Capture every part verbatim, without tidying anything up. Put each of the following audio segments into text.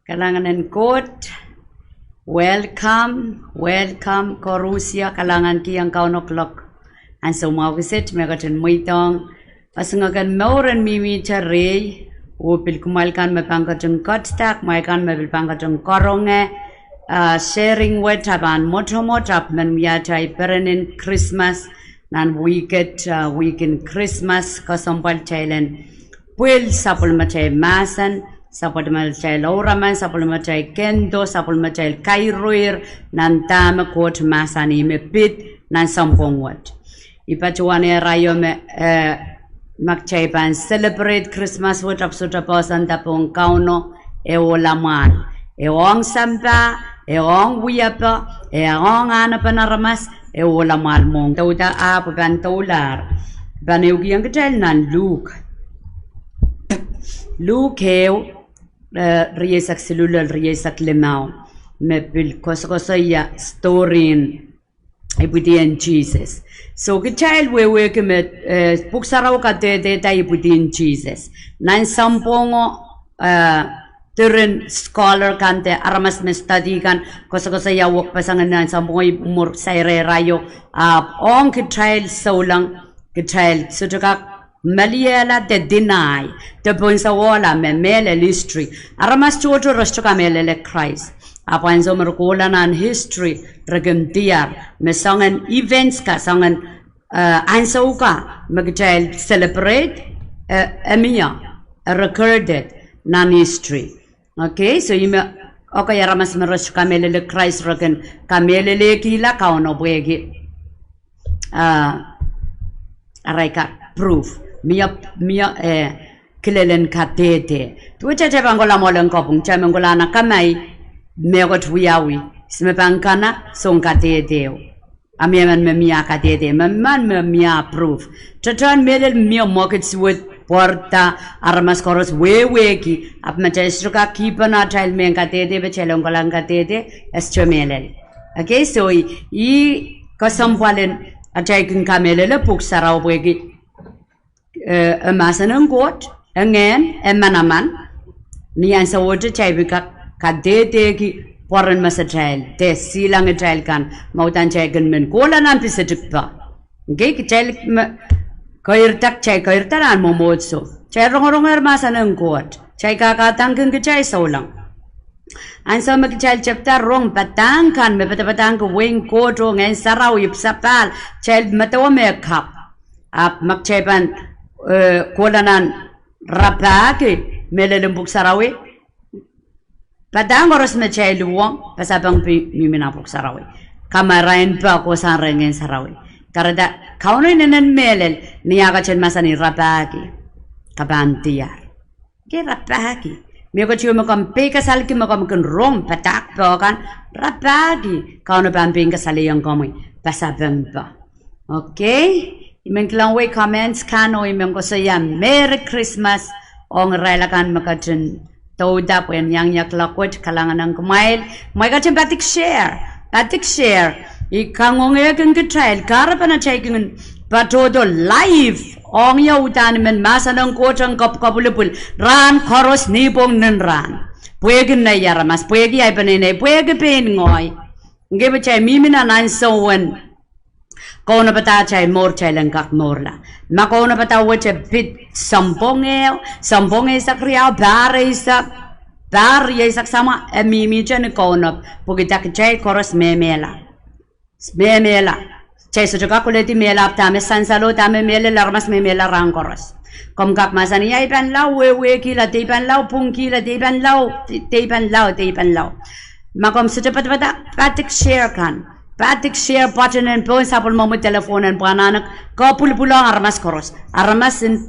Kalahngan en Koht. Welcome, welcome koaros, kalahngankihong Kauno kuloak ansou mwahu kiset me ketin mweidohng esingek en mour en mihmihte rehi, oh pil kumwail kan me pahn ketin ketido, kumwail kan me pil pahn ketin karonge, ah, sharing wet, ah pahn mwotomwot, ahpw men wia atail peren en Krismas, nan wihk et, ah, wihk en Krismas, kesempwal kitail en pwil sapwellimatail mahsen, sapwellimatail ouraman, sapwellimatail kendo, sapwellimatail kairoir, nan dahme Koht mahsanih me pid nan sounpwong wet. I patohwanehr aio me, eh, ma kitail pahn celebrate Krismas wet ahpw sohte poahsoanda pohn Kauno, e ohla mwahl. E ong sampah, e ong wiepe, e ong ahnepen aramas, e ohla mwahl mwohng. Douda ahpw pahn doulahr. Pahn ehukihong kitail nan Luk. Luk ehu, eh, rieisek siluh lel rieisek limau. Me pil koasokoasoia story en ipwidien Sises. So kitail wehwehki me, eh, Pwuhk Sarawi kadehdehda ipwidien Sises. Nan sounpwongo, eh, diren scholar kan de aramas me study kan koasokoasoia wekpeseng en nan sounpwongo, I mwur sairehr aio, ahpw ong kitail souleng, kitail sohte kak meliehla de deny, de pohnsehwehla me mehlel history. Aramas tohto re sohte kamehlele Krais. Ahpw ansou me re kohla nan history, re kin diar me soangen events ka, soangen, eh, ansou ka me kitail celebrate, eh, e mie, eh, recorded nan history. Okay, so ih me, okay, aramas me re sohte kamehlele Krais re kin kamehlelekihla Kauno pwehki, ah, arail kak proof. Mie, mie, eh, kilelen kadehde. Duwehte kitail pahn kohla mwoalen kopwung, kitail men kohla nan kamai, mehkot wiawi, ihs me pahn kana, soun kadehde. A mie emen me mie kadehde, me emen me mie proof. Tehtehn mehlel mie mwekid suwed pwarada, aramas koaros wehwehki, ahpw ma kitail sohte kak kihpene atail mehn kadehde, pwe kitail en kohla en kadehde, e sohte mehlel. Okay, so ih, ih kesempwal en atail kin kamehlele Pwuhk Sarawi pwehki, eh, e mahsen en Koht, e ngehn, e manaman, ni ansowohte kitail pil kak kadehdehki pwoaren mesatail, de silangitail kan, ma uhdahn kitail kin men kohla nan pisedikpe. Okay, kitail me keirda, kitail keirda nan mwomwohdiso. Kitail rongorongehr mahsen en Koht. Kitail kakadangkin kitail souleng. Ansou me kitail tepda rong padahk kan me padapadahngki wehin Koht oh Ngehn Sarawi, ipwsapahl, kitail medewe me kapw. Ahpw ma kitail pahn, eh, kohla nan rapahki mehlel en Pwuhk Sarawi, padahk koaros me kitail uhwong, pasapeng pil mihmi nan Pwuhk Sarawi. Kamarainpe kohsang rehn Ngehn Sarawi. Kahrehda Kauno inenen mehlel, ni ah ketin mahsanih rapahki, ke pahn diar. Ke rapahki. Mie ketido me komw peikasalki me komw kin rong padahk pwukan, rapahki. Kauno pahn pein kasalehiong komwi pasapengpe. Okay? I men kilang wei comments kan oh I men koasoia Merry Christmas ong irail akan me ketin douda pwehn iangiakla Koht, kalahngan ong kumwail. Kumwail ketin padik share. Padik share. I kangoangehkin kitail, kahrepen atail kin patohdo live ong ie uhdahn I men mahsen en Koht en kapwkapwilipwil rahn koaros, nipwong, nin rahn. Pwehki nei aramas, pwehki ahi peneinei, pwehki pein ngehi. Ngehi pwe kitail mihmi nan ansou en kaunopada atail mour, kitail en kak mourla. Ma kaunopada wet e pid sounpwong ehu, sounpwong eisek riau, pahr eisek, pahr rieisek samwa, e mihmihte ni kaunop, pwehki kitail koaros mehmehla. Mehmehla. Kitail sohte kak koledi mehla, ahpw dahme sansalo, dahme mehlel, aramas me mehla rahn koaros. Komw kak mahsanih, ia I pahn lao wehwehkihla, de I pahn lao pwungkihla, de I pahn lao, de I pahn lao, de I pahn lao. Ma komw sohte padapadahk, padik share kan. Padik share button en pohn sapwellimomwi telephone en pwananek, ke pwulopwulong aramas koaros. Aramas en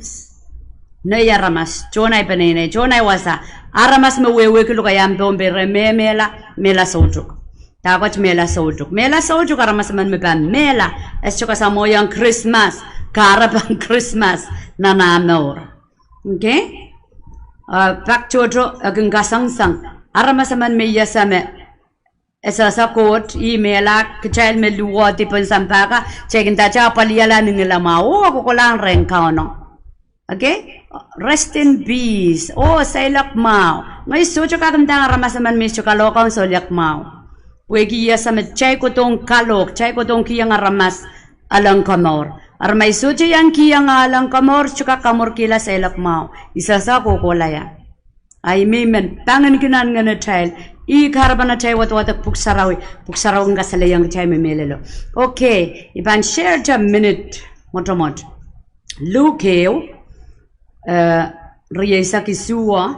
nei aramas, tohn ahi peneinei, tohn ahi wasa. Aramas me wehwehki lokaiahn Pohnpei re mehmehla, mehla soutuk. Dahkot mehla soutuk. Mehla soutuk, aramas emen me pahn mehla, e sohte kasamwoiong Krismas, kahrepen Krismas, nan ah mour. Okay? Ah, pak tohto, e kin kasangsang. Aramas emen me I ese me, e sehse Koht, ih mehla, kitail me luwehdi pohn sampah ka, kitail kin ndahte apwalihala ni ngilamwahu, oh kokolahng rehn Kauno. Okay? Rest in peace. Oh, seiloak mwahu. Ngehi sohte kak ndahng aramas emen me sohte kalohk ong seiloak mwahu. Pwehki I ese me kitail kohdohng kalohk, kitail kohdohng kihong aramas ahlong komour. Aramas sohte iang kihong ahlong komour, sohte kak kamwurkihla seiloak mwahu. I sehse kohkohla ie. A I men pangin kin nan ngenetail, ih kahrepen atail wadwadek Pwuhk Sarawi, Pwuhk Sarawi kin kasalehiong kitail me mehlelo. Okay, I pahn share te minit mwotomwot. Luk ehu, eh, rieisek isuh,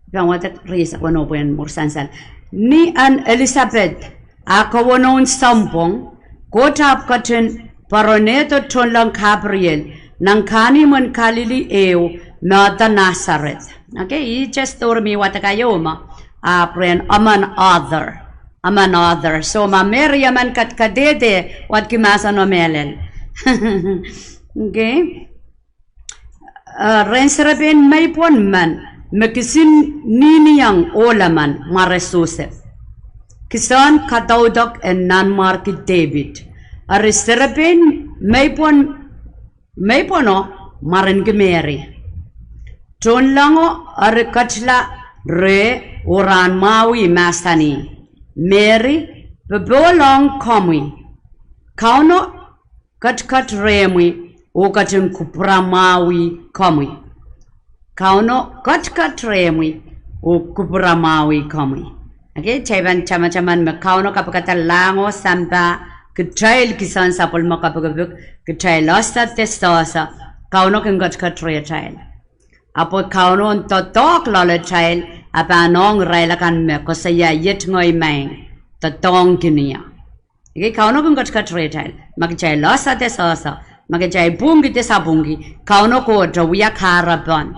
I pahn wadek rieisek weneu pwehn mwur sansal. Ni en Elisabeth ah kawenohn sounpwong, Koht ahpw ketin poaronehdo tohnleng Kapriel nan kahnimwen Kalili ehu me ede Nasaret. Okay, ih just story me I wadek aio me, ah, pwehn emen author. Emen author. So ma Meri emen kadkadehde, wadki mahsen oh mehlel. Okay. Eh, rehn serepein meipwon men, me kisin nihniong ohl emen, mware Sosep, kisehn kadaudok en Nanmwarki Depit. Eri serepein meipwon, meipwono, mwarenki Meri. Tohnlengo eri ketila reh oh rahn mwahu mahsanih, Meri, popohl ong komwi. Kauno ketiket rehmwi oh ketin kupwuramwahwih komwi. Kauno ketiket rehmwi oh kupwuramwahwih komwi. Okay, kitail pahn tamataman me Kauno kapikada lahngo sampah, kitail kisehn sapwellime kepikipik, kitail ese de sehse, Kauno kin ketiket rehtail. Ahpw Kauno en doadoahk loalatail, a pahn ong irail akan me koasoia iet ngehi maing, doadoahngkin ie. Okay, Kauno kin ketiket rehtail. Ma kitail ese de sehse, ma kitail pwungki de sapwungki, Kauno Koht e wia kahrepen.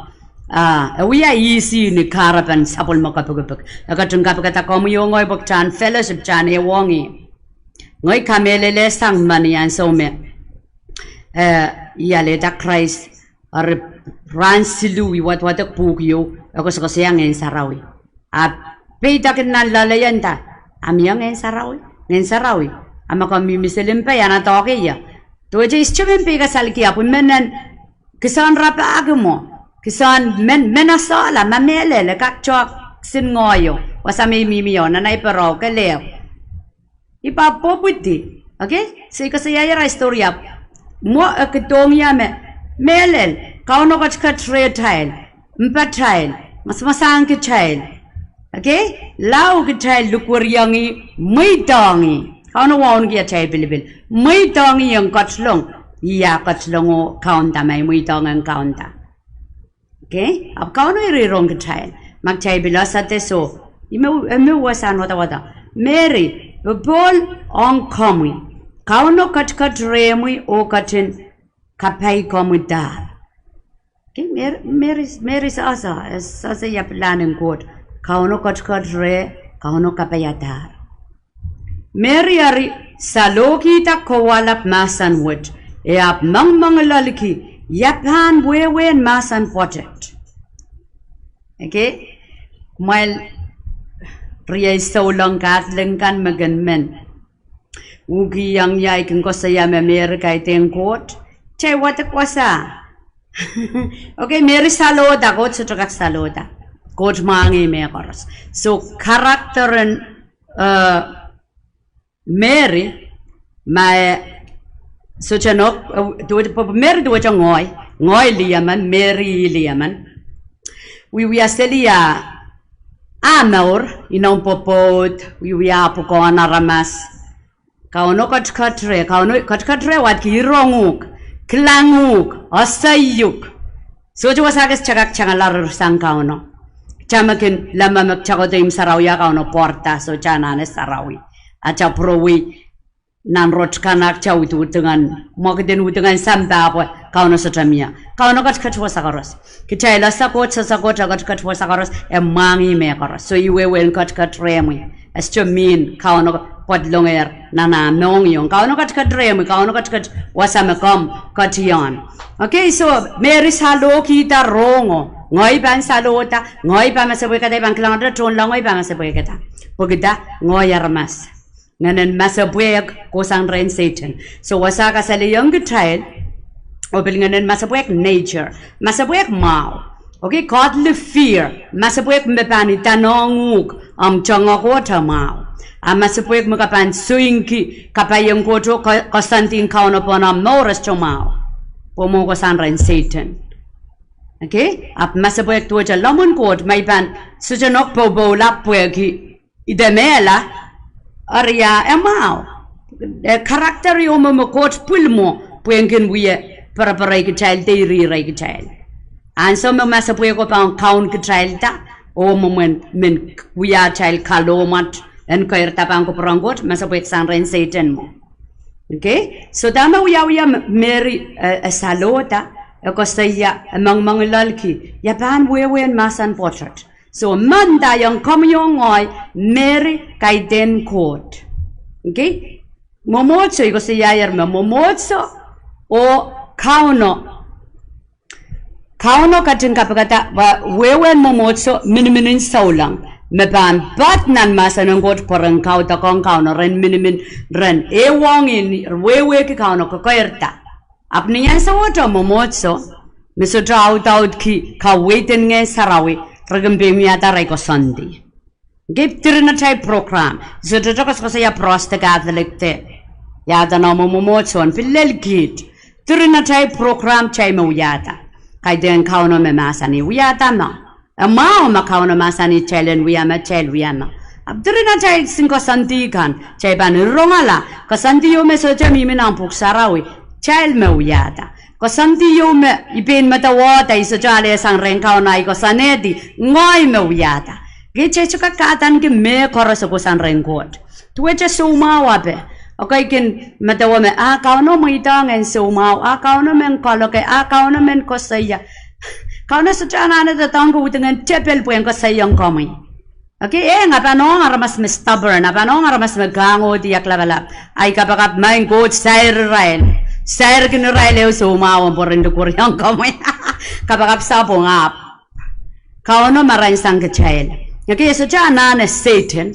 Ah, e wia easy ni kahrepen sapwellime kepikipik. E ketin kapikada komwi oh ngehi pwe kitail en fellowship, kitail en ehuong ih. Ngehi kamehlele sang meni ansou me, eh, I alehda Krais, eri rahn siluh I wadwadek pwuhk ieu, e koasokoasoia Ngehn Sarawi. A peidek nan loalei e nda, a mie Ngehn Sarawi, Ngehn Sarawi. A ma komw mihmi seli mpei, a na doahke ie. Duwehte I sohte men peikasalki ahpw I men en kisehn rapahki mwo, kisehn men, men esehla, ma mehlel, e kak tohk kisin ngehi o, wasa me I mihmi ie, nan ei pereo, kelehpw. I pahn pwopwidi. Okay? So I koasoia ira story ahpw mwo e kihdohng ie me, mehlel, Kauno ketiket rehtail, mpatail, masamasahn kitail. Okay? Lao kitail likwerihong ih, mweidohng ih. Kauno wauneki atail pilipil. Mweidohng ih en ketilong, ih a ketilong oh kaunda, ma I mweidohng en kaunda. Okay? Ahpw Kauno irihrong kitail ma kitail pil ese de soh. Ih me, ih me wasahn wadawad. Meri, popohl ong komwi. Kauno ketiket rehmwi oh ketin kapai komwi dahr. Okay? Mer-, Meri, Meri sehse, e sehse ia pilahn en Koht. Kauno ketiket reh, Kauno kapai dahr. Meri eri salohkihda kowahlap mahsen wet, e ahpw moangmoangih loaliki, ia pahn wehwehn mahsen pwoatet. Okay? Kumwail riei souleng Catholic kan me kin men uhkihong ie, I kin koasoia me Meri kaidehn Koht. Kitail wadek wasa. Okay, Meri salohda, Koht sohte kak salohda. Koht mwahngih mehkoaros. So character en, eh, Meri, ma e sohte nohk, eh, duwehte, pwe Meri duwehte ngehi, ngehi lih emen, Meri lih emen. Wiewia seli ah mour, inou pwopwoud, wiewia pwukoahn aramas. Kauno ketiket reh, Kauno ketiket reh wadki, irong uhk, kilang uhk, ese uhk. Sohte wasa ke sohte kak tangala rirasang Kauno. Kitail me kin leme me kitail kohdo imw sarawi a Kauno pwarada, sohte anahne sarawi. Atail pwurowei nan rot kan a kitail uduhden, mwekid en uduhden sampah pwe Kauno sohte mie. Kauno ketiket wasa koaros. Kitail ese Koht, sehse Koht, e ketiket wasa koaros, e mwahngih mehkoaros. So ih wehwehn ketiket rehmwi. E sohte mihmi Kauno pwadlongehr nan ah mohngiong. Kauno ketiket rehmwi, Kauno ketiket wasa me komw ketihieng. Okay, so Meri salohkihda rohngo. Ngehi pahn salohda, ngehi pahn masepwehkada, I pahn kilangada tohnlengo, I pahn masepwehkada. Pwehkida, ngehi aramas. Ngehnen masepwehk kohsang rehn Sehdan. So wasa kasalehiong kitail, Oh pil ngehnen masepwehk nature. Masepwehk mwahu. Okay, godly fear. Masepwehk me pahn idanohng uhk omw tongoal Koht mwahu. A masepwehk me ke pahn soingki kapaiong Koht oh ko-, koasoandi Kauno pohn omw mour e sohte mwahu. Pwe mwo kohsang rehn Sehdan. Okay? Ahpw masepwehk duwehte lemmwin Koht me I pahn sohte nohk poupoula pwehki I de mehla, eri e mwahu. Eh, character ieu me, me Koht pwil mwo, pwe e kin wie pereperei kitail de iriei kitail. Ansou me masepwehko pahn kaun kitailda, oh mwomwen men wia atail kalohmwet en keirda pahn kupwuren Koht, masepwehk sang rehn Sehdan mwo. Okay? So dahme wiawia M-, Meri, eh, e salohda, e koasoia, e mengmengilelki, ia pahn wehwehn mahsen pwoatet. So, mendahki ong komwi oh ngehi, Meri kaidehn Koht. Okay? Mwomwohdiso, I koasoiaier me mwomwohdiso oh Kauno. Kauno ketin kapikada, wa-, wehwehn mwomwohdiso miniminen souleng. Me pahn poad nan mahsen en Koht pwe ren kaudokiong Kauno, ren minimin, ren ehuong ih, wehwehki Kauno, kekeirda. Ahpw ni ansowohte mwomwohdiso me sohte audaudki kaweid en Ngehn Sarawi, re kin pein wiahda arail koasoandi. Ngehn diren atail program. I sohte koasokoasoia Protestant, Catholic de. Ia duwen omw mwomwohdiso en pil lel kiht. Diren atail program kitail me wiahda. Kaidehn Kauno me mahsanih wiahda mwo. E mwahu ma Kauno mahsanih kitail en wia mwo, kitail wia mwo. Ahpw diren atail sin koasoandi kan, kitail pahn rongala koasoandi ieu me sohte mihmi nan Pwuhk Sarawi, kitail me wiahda. Koasoandi ieu me I pein medewehdahte, I sohte ale sang rehn Kauno ahi koasoanehdi, ngehi me wiahda. Kitail sohte kak kahdaneki mehkoaros e kohsang rehn Koht. Duwehte soumwahu ape. Okay, kin medewe me, ah, Kauno mweidohng en soumwahu, ah, Kauno men kaloke, ah, Kauno men koasoia. Kauno sohte anahne doadoahngki udingen tepel pwehn koasoiong komwi. Okay, e, a pahn ong aramas me stubborn, a pahn ong aramas me kahngohdi aklapalap. Ahi kapakap, maing Koht sair irail. Sair kin irail ehu soumwahu en pwurehng likwerihong komwi. Kapakap sapwung ahpw Kauno marain sang kitail. Okay, e sohte anahne Sehdan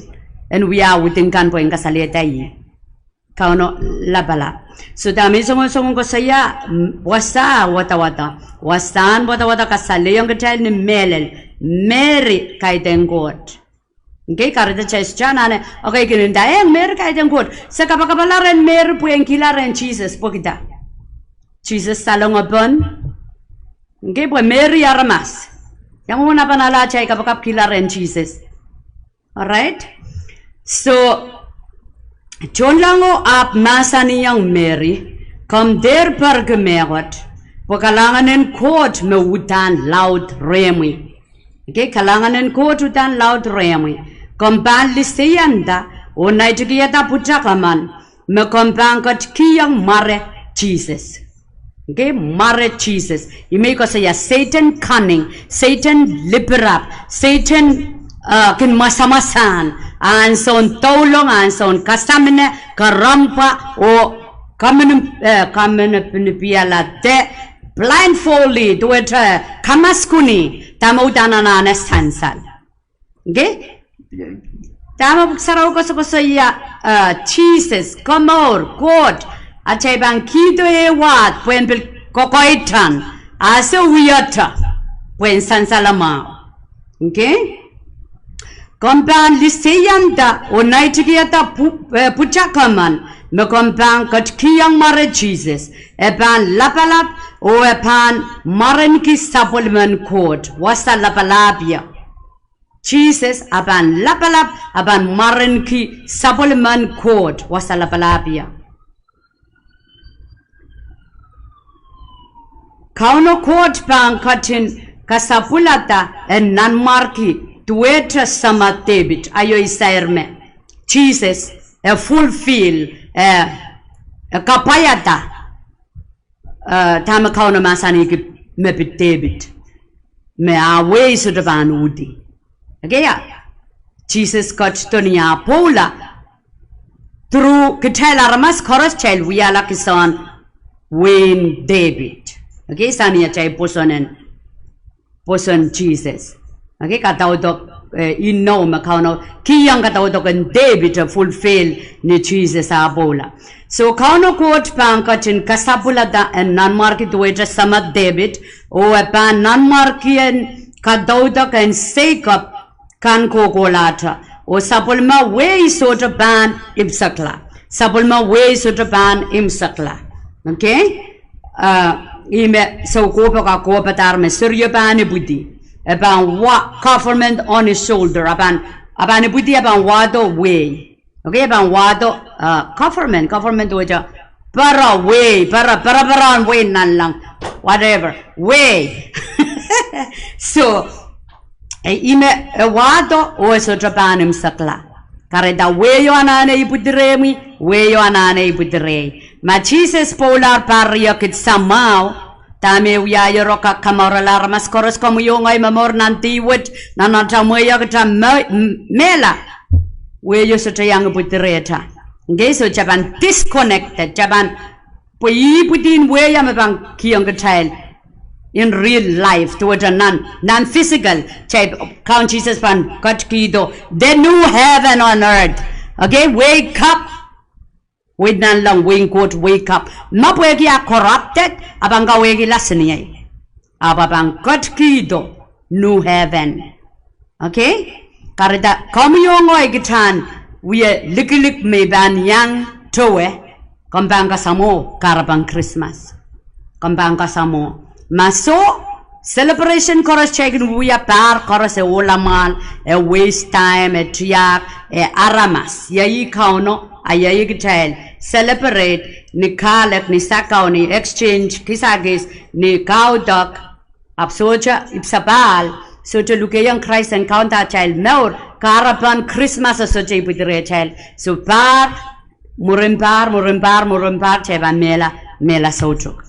en wia uding kan pwehn kasalehda ih. Kauno lapalap. So dahme I songosong koasoia, mm, wasa wadawado. Wasahn wadawado kasalehiong kitail ni mehlel. Meri kaidehn Koht. Okay, kahrehda kitail sohte anahne, okay, kin nda, eh, Meri kaidehn Koht. Se kapakapala rehn Meri pwehn kihla rehn Sises, pwehki dah? Sises salengopon. Okay, pwe Meri aramas. Ia mwomwen a pahn ale atail kapakap kihla rehn Sises. Alright? So, tohnlengo ahpw mahsanihong Meri, komw dehr perki mehkot, pwe kalahngan en Koht me uhdahn laud rehmwi. Okay, kalahngan en Koht uhdahn laud rehmwi. Komw pahn liseianda oh naitikihada pwutak emen, me komw pahn ketikihong mware Sises. Okay, mware Sises. Ih me I koasoia Sehdan cunning, Sehdan lipirap, Sehdan, uh, kin mwasamwasahn, ansoun doulong, ansoun kasamine, kerempwa, oh kamene-, eh, kamenepinipialahte, blindfoldly, duwehte kamaskuhni, dahme uhdahn anahne sansal. Okay? Dahme Pwuhk Sarawi koasokoasoia, uh, Sises, komour, Koht, atail pahn kihdo ehu wahd pwehn pil kokoitan, a se wieto, pwehn sansal mwahu. Okay? Komw pahn liseianda oh naitikihada pw-, eh, pwutak emen, me komw pahn ketikihong mware Sises, e pahn lapalap, oh e pahn mwarenki sapwellimen Koht, wasa lapalahpie. Sises a pahn lapalap, a pahn mwarenki sapwellimen Koht, wasa lapalahpie. Kauno Koht pahn ketin kasapwilada en nanmwarki duwehte Sahmo Depit, aio I sair me Sises e fulfill, e, e kapwaiada eh, dahme Kauno mahsanihki me pid Depit, me ah wehi sohte pahn uhdi. Okay, ia. Sises ketido ni ah pwoula through kitail aramas koaros, kitail wiahla kisehn wehin Depit. Okay, sang ni atail pwoson en, pwoson Sises. Okay, kadaudok eh, inou me Kauno kihong kadaudok en Depit e fulfill ni Sises ah pwoula. So Kauno Koht pahn ketin kasapwilada en nanmwarki duwehte samat Depit, oh e pahn nanmwarkien kadaudok en Seikop kan kohkohlahte. Oh sapwellime wehi sohte pahn ipwisekla. Sapwellime wehi sohte pahn ipwisekla. Okay? Ah, ih me soukohpo ka kohpadahr me serio pahn ipwidi. E pahn wa-, government on his shoulder. A pahn, a pahn ipwidi, a pahn wahdo wehi. Okay, e pahn wahdo, ah, government, government wehte, pere wehi, pere, pere, pere wehi nanleng, whatever, wehi. So, eh, ih me, eh, wahdo, oh e sohte pahn ipwisekla. Kahrehda wehio anahne ipwidi rehmwi, wehio anahne ipwidi rehi. Ma Sises pwoulahr pahr riekid samwahu, dahme wiahiero, ka-, kamourala aramas koaros, komwi oh ngehi me mour nan dih wet, nan atail mweido kitail me-, m-, mehla. Wehio sohte iang ipwidi rehtail. Okay, so kitail pahn disconnected, kitail pahn, pwe ipwidi en wehi me pahn kihong kitail in real life, duwehte nan, nan physical, kitail, Kaun Sises pahn ketikihdo the new heaven on earth. Okay, wake up. Wehi nanleng, wehin Koht, wake up. Ma pwehki a corrupted, a pahn kawehkihla seniei. Ahpw a pahn ketikihdo new heaven. Okay? Kahrehda komwi oh ngehi kitail wie likilik me pahn iang towe, komw pahn kasamwo kahrepen Krismas. Komw pahn kasamwo. Ma soh, celebration koaros kitail kin wia pahr koaros e ohla mwahl, e waste time, e tiahk, e aramas. Iei Kauno, a iei kitail celebrate ni kahlek, ni sakau, ni exchange kisakis, ni kaudok, ahpw sohte ipwisapahl, sohte lukehiong Krais en kaunda atail mour, kahrepen Krismas e sohte ipwidi rehtail. So pahr, mwurin pahr, mwurin pahr, mwurin pahr, kitail pahn mehla, mehla soutuk.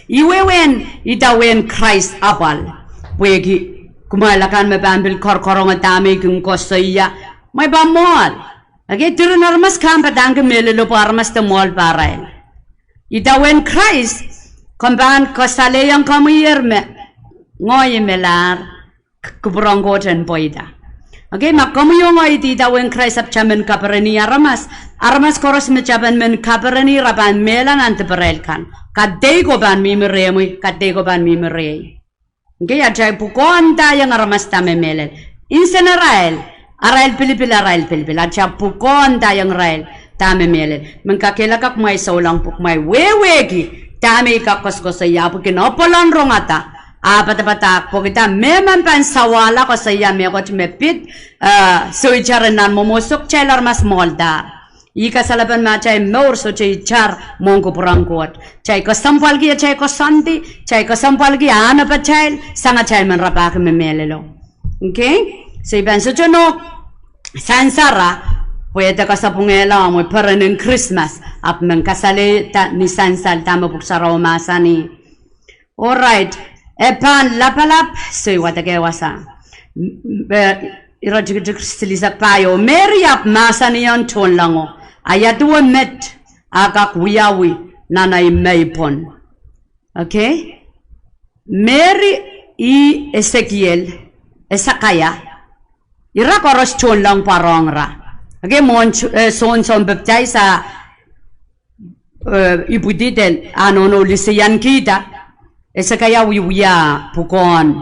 Ih wehwehn idawehn Krais apwal. Pwehki kumwail akan me pahn pil koarokoarongo dahme I kin koasoia, mwein pahn mwoahl. Okay, diren aramas kan padahngki mehlelo pwe aramas de mwoahl pahrail. Idawehn Krais, komw pahn kasalehiong komwi me ngehi melahr, k-, kupwuren Koht en pweida. Okay, ma komwi oh ngehi idawehn Krais ahpw kitail men kaperenih aramas, aramas koaros me kitail pahn men kaperenih re pahn mehla nan diparail kan. Kadeiko pahn mihmi rehmwi, kadeiko pahn mihmi rehi. Okay, atail pwukoahndaiong aramas dahme mehlel. Nsenarail, arail pilipil, arail pilipil, atail pwukoahndaiong irail dahme mehlel. Men kakehlaka kumwail souleng pwe kumwail wehwehki dahme I kak koasokoasoia, ahpw I kin apwal en rongada, ah padapadahk pwehki dahme men pahn sawala koasoia mehkot me pid, eh, soh, itar en nan mwomwohdiso kitail aramas mwoahldahr. Ih kasalepen me atail mour sohte itar mwohn kupwuren Koht. Kitail kesempwalki atail koasoandi, kitail kesempwalki ahnepatail, sang atail men rapahki me mehlelo. Okay? So I pahn sohte nohk sansara, pwe de kasapwungehla omw peren en Krismas, ahpw men kasalehda ni sansal dahme Pwuhk Sarawi mahsanih. Alright. E pahn lapalap, so I wadek wasa. M-, m-, eh, ire tikitik silihsek pahieu. Meri ahpw mahsanihong tohnlengo, a ia duwe met a kak wiawi nan ei meipwon? Okay. Meri, ih Esekiel, Esekaia, ira koaros tohnleng pwarohng ira. Okay, mwohn, eh, Sohn, Sohn Pepdais a eh, ipwidi de a nohno liseiankihda, Esekaia wiewia pwukoahn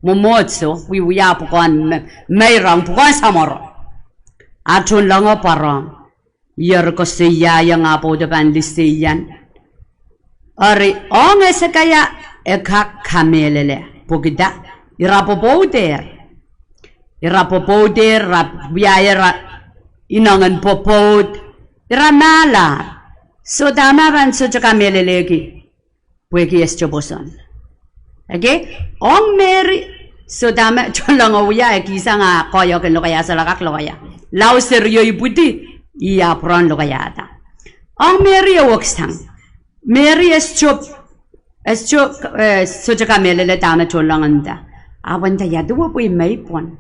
mwomwohdiso, wiewia pwukoahn me-, meirong, pwukoahn samworo. A tohnlengo pwarohng. Ih eri koasoiaiong ah pwoudo pahn liseian. Eri ong Esekaia e kak kamehlele. Pwehki dah? Ira pwopwoudehr. Ira pwopwoudehr, ira wiahier inengen pwopwoud. Ira mahlahr. So dahme pahn sohte kamehlelehki? Pwehki e sohte pwoson. Okay? Ong Meri, so dahme tohnlengo wia, e kihsang ah koahiek en lokaia, solahr kak lokaia. Lao serio ipwidi, ih a pwurehng lokaiada. Ong Meri e weksang. Meri e sohte, e sohte, eh, sohte kamehlele dahme tohnlengo nda. A wenda ia duwe pwe meipwon.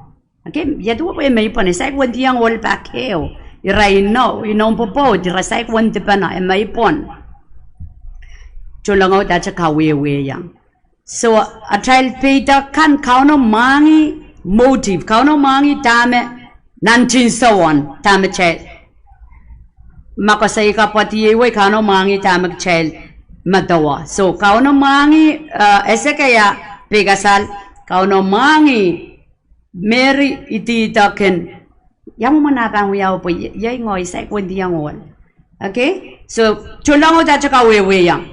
Okay, ia duwe pwe meipwon, e saik wendiong ohl pak ehu. Ira inou, inou pwopwoud, ira saik wendipene, e meipwon. Tohnlengo dahte kawehwehiong. So, atail peida kan Kauno mwahngih motive. Kauno mwahngih dahme nan tinsouon, dahme kitail, ma koasoi kapwadiei wei, Kauno mwahngih dahme kitail medewe. So, Kauno mwahngih, eh, Esekiel, peikasal, Kauno mwahngih Meri idihdoken, ia mwomwen ah pahn wiawi pwe iei ngehi saik wendiong ohl. Okay? So, tohnlengo dahte kawehwehiong.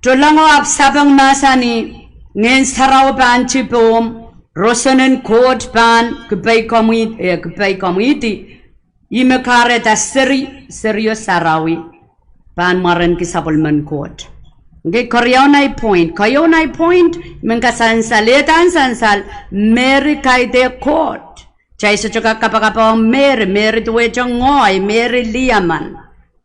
Tohnlengo ahpw sapeng mahsanih, Ngehn Sarawi pahn ti pohmw, roson en Koht pahn kipei komwi-, eh, kipei komwidi, ih me kahrehda seri, serio sarawi, pahn mwarenki sapwellimen Koht. Okay, keriaun ahi point, keriaun ahi point, men kasansalehda nan sansal, Meri kaidehk Koht. Kitail sohte kak kapakap ong Meri, Meri duwehte ngehi, Meri liemen.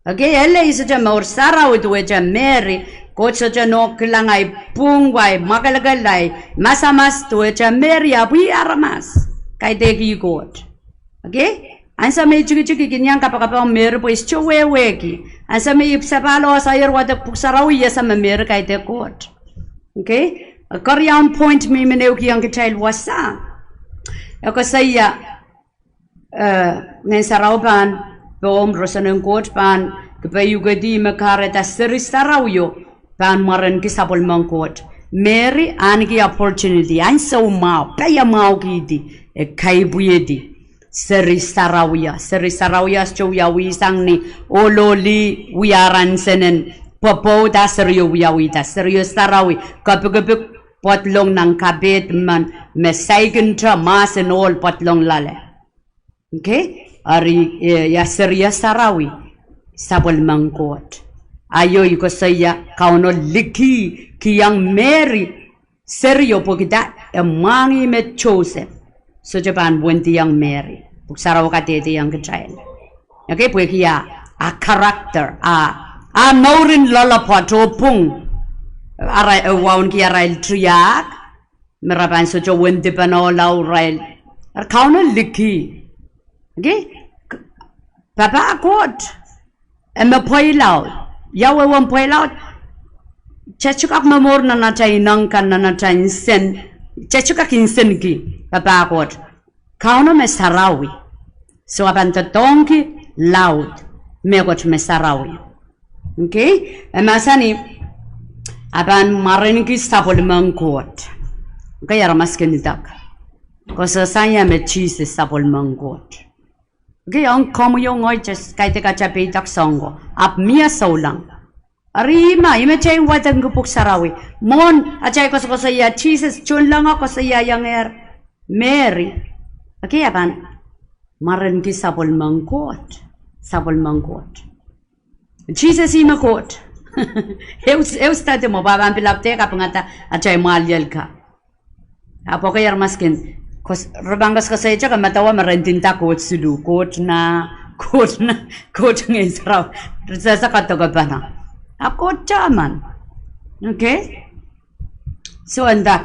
Okay, ele I sohte mour sarawi duwehte Meri, Koht sohte nohk kilang ahi pwung, ahi mwakelekel, ahi masamas duwehte Meri, ahpw ih aramas kaidehk ih Koht. Okay? Ansou me I tikitik I kin iang kapakap ong Meri pwe I sohte wehwehki. Ansou me I sapahl oh sair wadek pwuhk sarawi, I ese me Meri kaidehk Koht. Okay? Keriaun point me I men ehukihong kitail wasa, e koasoia, eh, Ngehn Sarawi pahn pohmw, roson en Koht pahn kipeiukedi, ih me kahrehda seri sarawio pahn mwarenki sapwellimen Koht. Meri ahneki opportunity, ansou mwahu, pwe e mwahuki, e kaipwihedi seri sarawio. Seri sarawio sohte wiawi sang ni ohl oh lih, wiahla nsenen pwopwoud, a serio wiawihda, serio sarawi, kepikipik pwodlong nan kapehd men, me saikinte mahsen ohl pwodlong loale. Okay? Eri, eh, ia serio sarawi? Sapwellimen Koht. Aio I koasoia Kauno likih, kihong Meri serio pwehki dah? E mwahngih me Joseph sohte pahn wendiong Meri. Pwuhk Sarawi kadehdehiong kitail. Okay, pwehki a, a character, a, a mourin loalopwoat oh pwung. Ara, e wauneki arail tiahk, me re pahn sohte wendipene lao irail. Eri Kauno likih. Okay? K-, papah Koht, e me pweilaud. Ia wehwehn pweilaud? Kitail sohte kak momour nan atail ineng kan, nan atail nsen. Kitail sohte kak nsenki papah Koht. Kauno me sarawi. So a pahn doadoahngki laud, mehkot me sarawi. Okay? E mahsanih, a pahn mwarenki sapwellimen Koht. Okay, aramas kin idek. Koasoakoasoia me Sises sapwellimen Koht. Okay, ong komwi oh ngehi, just kaidehk atail peidek soang ko. Ahpw mie souleng. Eri ih me, ih me kitail wadekki Pwuhk Sarawi. Mwohn atail koasokoasoia Sises, tohnlengo koasoiaiongehr Meri. Okay, a pahn mwarenki sapwellimen Koht. Sapwellimen Koht. Sises ih me Koht. Ehu, ehu study mwo, pwe a pahn pil ahpw de kapingada atail mwahliel ka. Ahpw okay, aramas kin, koas-, re pahn koasokoasoia, ke medewe me re ndinda koht siluh, koht nah, koht nah, koht Ngehn Sarawi. Re sehse kadokepene. Ahpw Koht tehmen. Okay? So, e nda,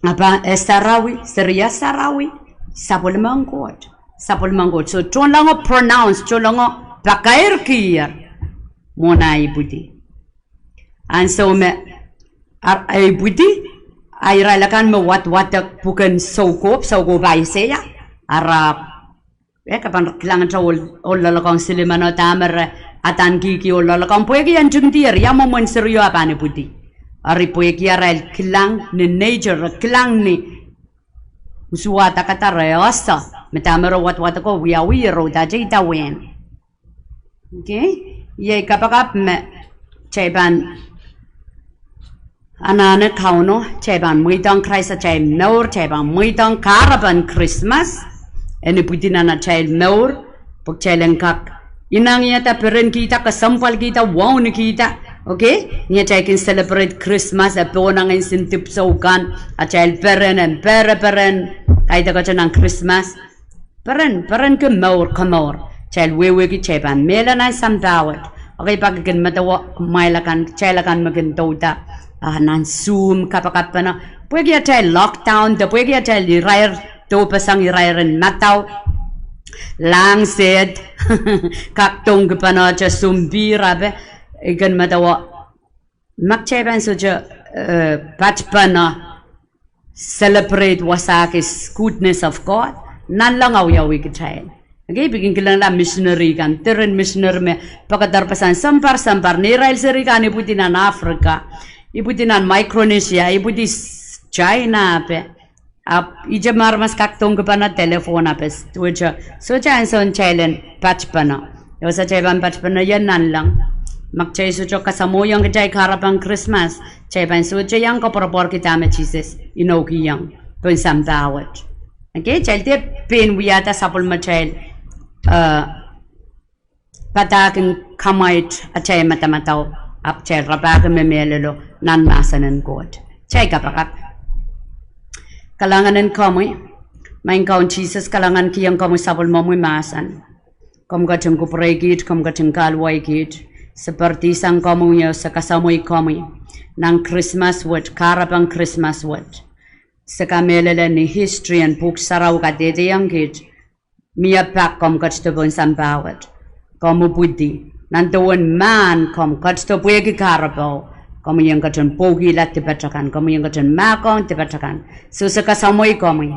a pahn, e sarawi, serio sarawi, sapwellimen Koht. Sapwellimen Koht. So, tohnlengo pronounce, tohnlengo pakairkier mwohn ah ipwidi. Ansou me ar-, e ipwidi, a irail akan me wadwadek pwuken soukohp, soukohp Aiseia, ara, e, ke pahn kilangete ohl, ohl loalokong silimeno dahme re adanekihki ohl loalokong, pwehki e ntingdier ia mwomwen serio a pahn ipwidi. Eri pwehki arail kilang ni nature, re kilang ni usuwadakada, re ese me dahme re wadwadeko wiawi, re uhdahte idawehn. Okay? Iei kapakap me kitail pahn anahne Kauno, kitail pahn mweidohng Krais atail mour, kitail pahn mweidohng kahrepen Krismas en ipwidi nan atail mour, pwe kitail en kak inengieng, perenkihda, kesempwalkihda, waunkihda. Okay? Ni atail kin celebrate Krismas, e pohnangin nsen dipwisou kan, atail peren, en pereperen, kaidehkte nan Krismas. Peren, perenki mour, komour. Kitail wehwehki kitail pahn mehla nan sampah wet. Okay, pak I kin medewe kumwail akan, kitail akan me kin douda, ah, nan Zoom kapakapene. Pwehki atail lockdown, de pwehki atail irair, dohpeseng irairen madau, lahng sehd, kak dohngkipene, de sounpihr ape, I kin medewe, ma kitail pahn sohte, eh, patpene celebrate wasa kis goodness of God. Nanleng awiawi kitail. Okay, pwe kin kilangala missionary kan, diren missionary me pekederpeseng sounpar sounpar, neirail seri kan ipwidi nan Africa, ipwidi nan Micronesia, ipwidi China pe. Ahpw ihte me aramas kak dohngkipene telephone ape, duwehte, sohte ansoun kitail en patpene. Ia wasa kitail pahn patpene ie? Nanleng. Ma kitail sohte kasamwoiong kitail kahrepen Krismas, kitail pahn sohte iang koapworopworki dahme Sises inoukihong pohn sampah wet. Okay, kitail dehr pein wiahda sapwellimatail, eh, padahk en kamwaid atail madamadau, ahpw kitail rapahki me mehlelo nan mahsen en Koht. Kitail kapakap. Kalahngan en komwi, Maing Kaun Sises, kalahngankihong komwi sapwellimomwi mahsen. Komw ketin kupwurei kiht, komw ketin kahluwa kiht. Se poaridi sang komwi oh se kasamwo komwi nan Krismas wet, kahrepen Krismas wet. Se kamehlele ni history en Pwuhk Sarawi kadehdehiong kiht, mie pak komw ketido pohn sampah wet. Komw ipwidi. Nan dewen mahn komw ketido pwehki kahrepe. Komwi en ketin pwoukihla dipat akan. Komwi en ketin mahkohng dipat akan. So se kasamwo komwi.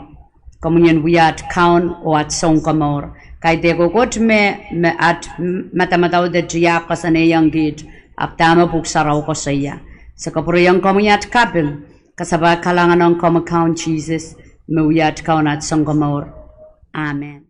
Komwi en wia at Kaun oh at Sounkomour. Kaidehn kokohte me, me at madamadau de tiahk koasoanehiong kiht, ahpw dahme Pwuhk Sarawi koasoia. Se kapwurehiong komwi at kaping. Kasapahl kalahnganong komwi Kaun Sises, me wia at Kaun, at Sounkomour. Amen.